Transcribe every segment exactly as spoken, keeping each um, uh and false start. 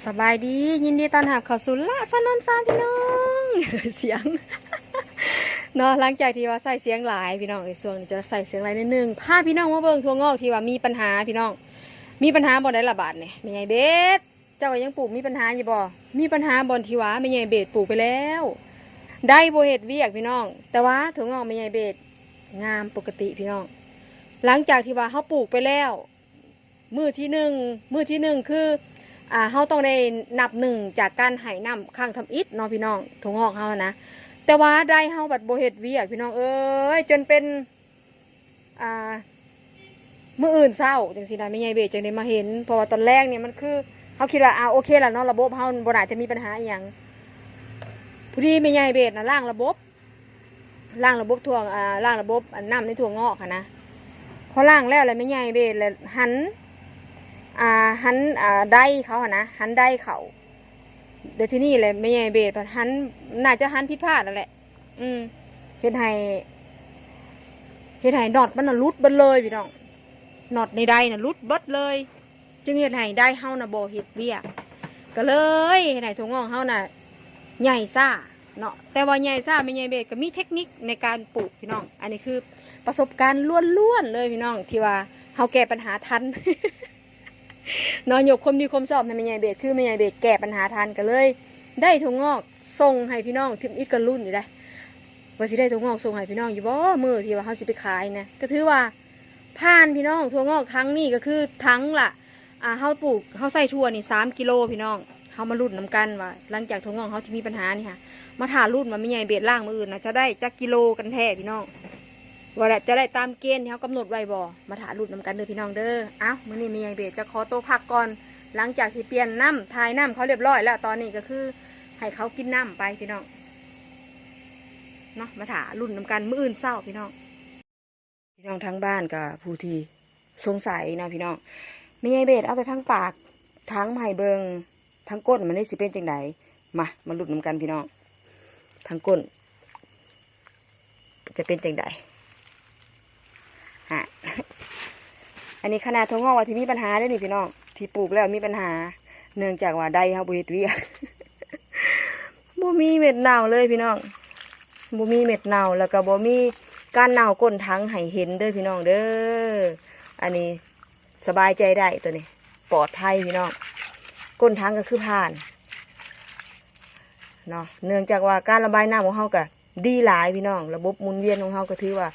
สบายดี ยินดีต้อนรับเข้าสู่ละสนนฟาร์มพี่น้อง เสียง เนาะ หลังจากที่ว่าใส่เสียงหลายพี่น้อง ไอ้ช่วงนี้จะใส่เสียงหลายนิดนึง พาพี่น้องมาเบิ่งถั่วงอกที่ว่ามีปัญหาพี่น้อง มีปัญหาบ่ได้ละบาดนี่ แม่ใหญ่เบส เจ้าก็ยังปลูกมีปัญหาอยู่บ่ มีปัญหาบ่อนที่ว่าแม่ใหญ่เบสปลูกไปแล้ว ได้บ่เฮ็ดเวียกพี่น้อง แต่ว่าถั่วงอกแม่ใหญ่เบสงามปกติพี่น้อง หลังจากที่ว่าเฮาปลูกไปแล้ว มื้อที่หนึ่ง มื้อที่หนึ่งคือ อ่า เฮาต้องได้นับหนึ่งจากการให้น้ำครั้งทำอิฐเนาะพี่น้อง ถั่วงอกเฮานะ แต่ว่าได้เฮาบัดบ่เฮ็ดเวียกพี่น้องเอ้ย จนเป็น อ่า มื้ออื่นเช้าจังซี่นะ แม่ใหญ่เบสจังได้มาเห็น เพราะว่าตอนแรกเนี่ยมันคือ เฮาคิดว่า อ่า โอเคละเนาะ ระบบเฮาบ่น่าจะมีปัญหาอีหยัง พอดีแม่ใหญ่เบสนะล้างระบบ ล้างระบบถั่ว อ่า ล้างระบบอันน้ำในถั่วงอกหั้นนะ พอล้างแล้วแหละแม่ใหญ่เบสแหละหัน อ่า หัน อ่า ไดเขาหั้นนะ หันไดเขา เดี๋ยวทีนี้แหละแม่ใหญ่เบสหัน น่าจะหันผิดพลาดนั่นแหละ อืม เฮ็ดให้ เฮ็ดให้น็อตมันน่ะหลุดเบิดเลยพี่น้อง น็อตในไดน่ะหลุดเบิดเลย จึงเฮ็ดให้ไดเฮาน่ะบ่เฮ็ดเวียก ก็เลยเฮ็ดให้ถั่วงอกเฮาน่ะใหญ่ช้าเนาะ แต่ว่าใหญ่ช้าแม่ใหญ่เบสก็มีเทคนิคในการปลูกพี่น้อง อันนี้คือประสบการณ์ล้วนๆเลยพี่น้อง ที่ว่าเฮาแก้ปัญหาทัน เนาะ ยกความดีความชอบให้แม่ใหญ่เบส คือแม่ใหญ่เบสแก้ปัญหาทัน ก็เลยได้ถั่วงอกส่งให้พี่น้องทำอิฐก็ลุ้นอยู่เด้ ว่าสิได้ถั่วงอกส่งให้พี่น้องอยู่บ่ มื้อที่ว่าเฮาสิไปขายนะ ก็ถือว่าผ่านพี่น้อง ถั่วงอกถังนี่ก็คือถังละ อ่า เฮาปลูก เฮาใส่ถั่วนี่สามกิโลพี่น้อง เฮามาลุ้นนำกันว่า หลังจากถั่วงอกเฮาที่มีปัญหานี่ค่ะ มาถ่าลุ้นว่าแม่ใหญ่เบสล้างมื้ออื่นน่ะจะได้จักกิโลกันแท้พี่น้อง ว่าจะได้ตามเกณฑ์ที่เฮากำหนดไว้บ่ มาถ่าลุ้นนำกันเด้อพี่น้องเด้อ เอ้า มื้อนี้แม่ใหญ่เบสจะขอตัวพักก่อน หลังจากที่เปลี่ยนน้ำ ถ่ายน้ำเขาเรียบร้อยแล้ว ตอนนี้ก็คือให้เขากินน้ำไปพี่น้อง เนาะ มาถ่าลุ้นนำกันมื้ออื่นเช้าพี่น้อง พี่น้องทางบ้านก็ผู้ที่สงสัยเนาะพี่น้อง แม่ใหญ่เบสเอาแต่ทั้งปากทั้งมาให้เบิ่ง ทั้งก้นมันนี่สิเป็นจังใด มา มาลุ้นนำกันพี่น้อง ทั้งก้น จะเป็นจังใด ฮะ อันนี้ขนาดถั่วงอกว่าที่มีปัญหาเด้อนี่พี่น้อง ที่ปลูกแล้วมีปัญหา เนื่องจากว่าไดเฮาบ่เฮ็ดเวียก บ่มีเม็ดเน่าเลยพี่น้อง บ่มีเม็ดเน่า แล้วก็บ่มีการเน่าก้นถังให้เห็นเด้อพี่น้องเด้อ อันนี้สบายใจได้ตัวนี้ ปลอดภัยพี่น้อง ก้นถังก็คือผ่าน เนาะ เนื่องจากว่าการระบายน้ำของเฮาก็ดีหลายพี่น้อง ระบบหมุนเวียนของเฮาก็ถือว่า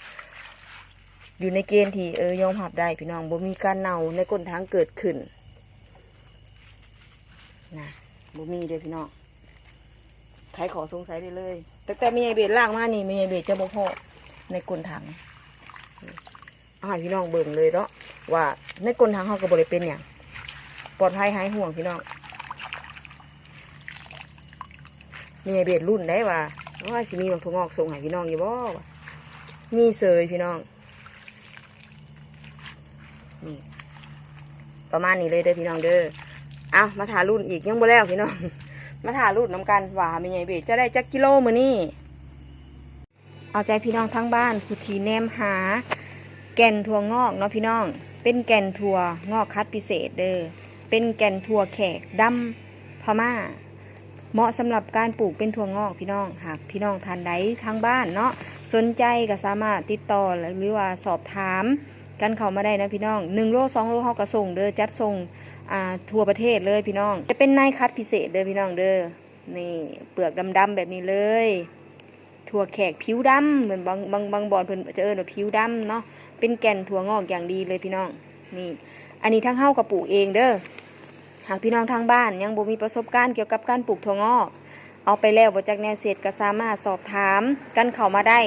อยู่ในเกณฑ์ที่ เออ ยอมรับได้พี่น้อง บ่มีการเน่าในก้นถังเกิดขึ้น นะ บ่มีเด้อพี่น้อง ไขข้อสงสัยได้เลย ตั้งแต่แม่ใหญ่เบสล้างมานี่ แม่ใหญ่เบสจะบ่พ้อในก้นถัง เอาให้พี่น้องเบิ่งเลยเนาะ ว่าในก้นถังเฮาก็บ่ได้เป็นหยัง ปลอดภัยหายห่วงพี่น้อง แม่ใหญ่เบสลุ้นได้ว่า ว่าสิมีหมากถั่วงอกส่งให้พี่น้องอยู่บ่วะ มีเสยพี่น้อง นี่ ประมาณนี้เลยเด้อพี่น้องเด้อ เอามาถ่าลุ้นอีก ยังบ่แล้วพี่น้อง มาถ่าลุ้นนำกันว่าแม่ใหญ่เบสจะได้จักกิโลมื้อนี้ เอาใจพี่น้องทางบ้านผู้ที่แนมหาแก่นถั่วงอกเนาะพี่น้อง เป็นแก่นถั่วงอกคัดพิเศษเด้อ เป็นแก่นถั่วแขกดำพม่า เหมาะสำหรับการปลูกเป็นถั่วงอกพี่น้อง หากพี่น้องท่านใดทางบ้านเนาะ สนใจก็สามารถติดต่อหรือว่าสอบถามกันเข้ามาได้นะพี่น้อง หนึ่งโลสองโลเฮาก็ส่งเด้อ จัดส่ง อ่า ทั่วประเทศเลยพี่น้อง จะเป็นในคัดพิเศษเด้อพี่น้องเด้อ นี่ เปลือกดำๆแบบนี้เลย ถั่วแขกผิวดำ เหมือนบาง บาง บางบ่อนเพิ่นจะเอิ้นว่าผิวดำเนาะ เป็นแก่นถั่วงอกอย่างดีเลยพี่น้อง นี่ อันนี้ทางเฮาก็ปลูกเองเด้อ หากพี่น้องทางบ้านยังบ่มีประสบการณ์เกี่ยวกับการปลูกถั่วงอก เอาไปแล้วบ่จักแนวเฮ็ดก็สามารถสอบถามกันเข้ามาได้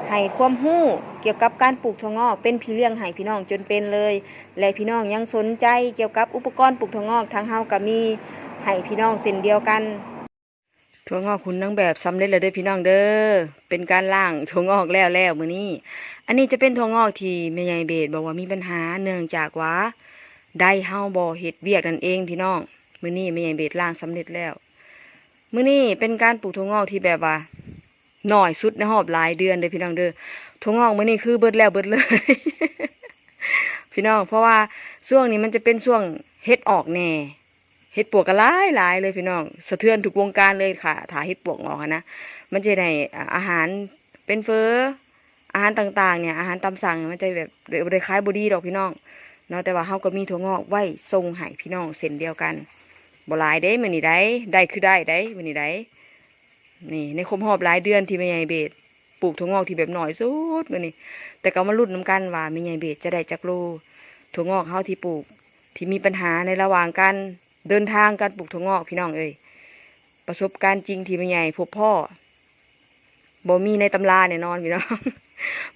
ให้ความรู้เกี่ยวกับการปลูกถั่วงอก เป็นพี่เลี้ยงให้พี่น้องจนเป็นเลย และพี่น้องยังสนใจเกี่ยวกับอุปกรณ์ปลูกถั่วงอก ทางเฮาก็มีให้พี่น้องเช่นเดียวกัน ถั่วงอกหุ่นนางแบบสำเร็จแล้วเด้อพี่น้องเด้อ เป็นการล้างถั่วงอกแล้วแล้วมื้อนี้ อันนี้จะเป็นถั่วงอกที่แม่ใหญ่เบสบอกว่ามีปัญหา เนื่องจากว่าไดเฮาบ่เฮ็ดเวียกนั่นเองพี่น้อง มื้อนี้แม่ใหญ่เบสล้างสำเร็จแล้ว มื้อนี้เป็นการปลูกถั่วงอกที่แบบว่าน้อยสุดในรอบหลายเดือนเด้อพี่น้องเด้อ ถั่วงอกมื้อนี้คือเบิดแล้วเบิดเลย พี่น้อง เพราะว่าช่วงนี้มันจะเป็นช่วงเห็ดออกแหน่ เห็ดปวกก็หลายหลายเลยพี่น้อง สะเทือนทุกวงการเลยค่ะ ถ้าเห็ดปวกออกหั้นนะ มันจะได้ อ่า อาหารเป็นเฟอ อาหารต่างๆเนี่ย อาหารตามสั่งเนี่ย มันจะแบบ บ่ได้ขายบ่ดีดอกพี่น้องเนาะ แต่ว่าเฮาก็มีถั่วงอกไว้ส่งให้พี่น้องเช่นเดียวกัน บ่หลายเด้มื้อนี้ได้ ได้คือได้ได้มื้อนี้ได้ นี่ ในครบรอบหลายเดือนที่แม่ใหญ่เบสปลูกถั่วงอกที่แบบน้อยสุดมื้อนี้ แต่ก็มาลุ้นนำกันว่าแม่ใหญ่เบสจะได้จักโล ถั่วงอกเฮาที่ปลูก ที่มีปัญหาในระหว่างการเดินทางการปลูกถั่วงอกพี่น้องเอ้ย ประสบการณ์จริงที่แม่ใหญ่พบพ้อ บ่มีในตำราแน่นอนพี่น้อง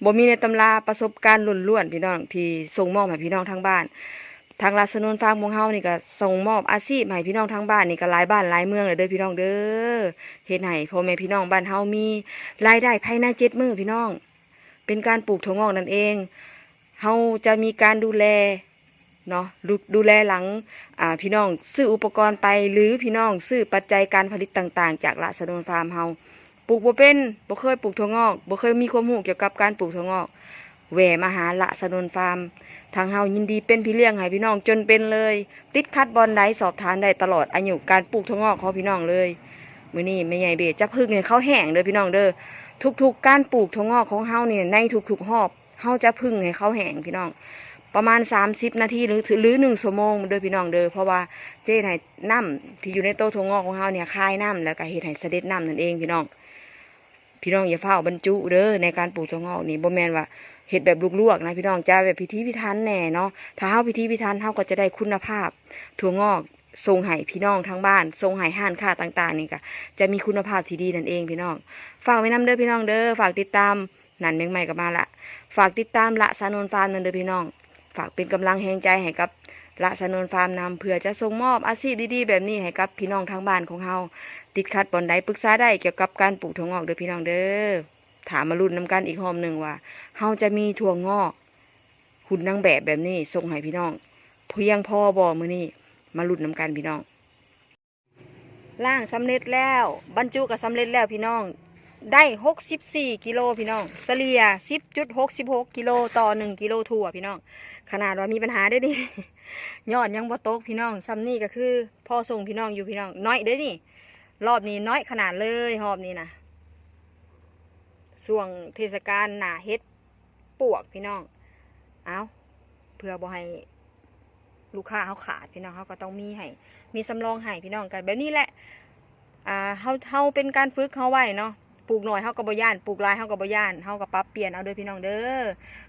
บ่มีในตำรา ประสบการณ์ล้วนๆพี่น้อง ที่ส่งมอบให้พี่น้องทางบ้าน ทางรัฐสนุนฟาร์มของเฮานี่ก็ส่งมอบอาชีพให้พี่น้องทางบ้านนี่ก็หลายบ้านหลายเมืองเลยเด้อพี่น้องเด้อ เฮ็ดให้พ่อแม่พี่น้องบ้านเฮามีรายได้ภายในเจ็ดมื้อพี่น้อง เป็นการปลูกถั่วงอกนั่นเอง เฮาจะมีการดูแลเนาะ ดู ดูแลหลัง อ่า พี่น้องซื้ออุปกรณ์ไป หรือพี่น้องซื้อปัจจัยการผลิตต่างๆ จากรัฐสนุนฟาร์มเฮา ปลูกบ่เป็น บ่เคยปลูกถั่วงอก บ่เคยมีความรู้เกี่ยวกับการปลูกถั่วงอก แวะมาหารัฐสนุนฟาร์ม ทางเฮายินดีเป็นพี่เลี้ยงให้พี่น้องจนเป็นเลย ติดขัดบ่อนใดสอบถามได้ตลอดอายุการปลูกถั่วงอกของพี่น้องเลย มื้อนี้แม่ใหญ่เบสจะผึ่งให้เขาแห้งเด้อพี่น้องเด้อ ทุกๆการปลูกถั่วงอกของเฮานี่ ในทุกๆรอบ เฮาจะผึ่งให้เขาแห้งพี่น้อง ประมาณสามสิบนาทีหรือ หรือหนึ่งชั่วโมงเด้อพี่น้องเด้อ เพราะว่าจะเฮ็ดให้น้ำที่อยู่ในโตถั่วงอกของเฮาเนี่ยคายน้ำ แล้วก็เฮ็ดให้เสด็จน้ำนั่นเองพี่น้อง พี่น้องอย่าฟ้าวบรรจุเด้อ ในการปลูกถั่วงอกนี่ บ่แม่นว่าเฮ็ดแบบลวกๆนะพี่น้อง จะแบบพิถีพิถันแน่เนาะ ถ้าเฮาพิถีพิถัน เฮาก็จะได้คุณภาพถั่วงอกส่งให้พี่น้องทางบ้าน ส่งให้ร้านค้าต่างๆนี่ก็จะมีคุณภาพที่ดีนั่นเองพี่น้อง ฝากไว้นำเด้อพี่น้องเด้อ ฝากติดตาม นั่นแมงใหม่ก็มาละ ฝากติดตามรัฐสนุนฟาร์มนำเด้อพี่น้อง ฝากเป็นกำลังแฮงใจให้กับรัฐสนุนฟาร์มนำ เพื่อจะส่งมอบอาชีพดีๆแบบนี้ให้กับพี่น้องทางบ้านของเฮา ติดขัดบ่อนใดปรึกษาได้เกี่ยวกับการปลูกถั่วงอกเด้อพี่น้องเด้อ ถ้ามาลุ้นนำกันอีกรอบหนึ่งว่า เฮาจะมีถั่วงอกหุ่นนางแบบแบบนี้ส่งให้พี่น้อง เพียงพอบ่มื้อนี้ มาลุ้นนำกันพี่น้อง ล้างสำเร็จแล้ว บรรจุก็สำเร็จแล้วพี่น้อง ได้หกสิบสี่กิโลพี่น้อง เฉลี่ยสิบจุดหกสิบหกกิโลต่อหนึ่งกิโลถั่วพี่น้อง ขนาดว่ามีปัญหาเด้นี่ ยอดยังบ่ตกพี่น้อง ส่ำนี้ก็คือพอส่งพี่น้องอยู่พี่น้อง น้อยเด้นี่ รอบนี้น้อยขนาดเลย รอบนี้นะ ช่วงเทศกาลหน้าเห็ดปวกพี่น้อง เอา เพื่อบ่ให้ลูกค้าเฮาขาดพี่น้อง เฮาก็ต้องมีให้ มีสำรองให้พี่น้อง ก็แบบนี้แหละ อ่า เฮา เฮาเป็นการฝึกเฮาไว้เนาะ ปลูกน้อยเฮาก็บ่ย้าน ปลูกหลายเฮาก็บ่ย้าน เฮาก็ปรับเปลี่ยนเอาเด้อพี่น้องเด้อ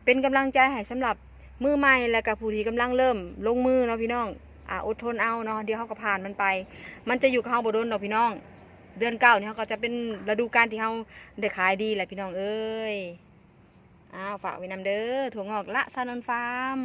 เป็นกำลังใจให้สำหรับมือใหม่ และก็ผู้ที่กำลังเริ่มลงมือเนาะพี่น้อง อ่า อดทนเอาเนาะ เดี๋ยวเฮาก็ผ่านมันไป มันจะอยู่กับเฮาบ่โดนดอกพี่น้อง เดือนเก้านี่เฮาก็จะเป็นฤดูกาลที่เฮาได้ขายดีแหละพี่น้องเอ้ย อ้าว ฝากไว้นำเด้อ ถั่วงอกรัฐสนุนฟาร์ม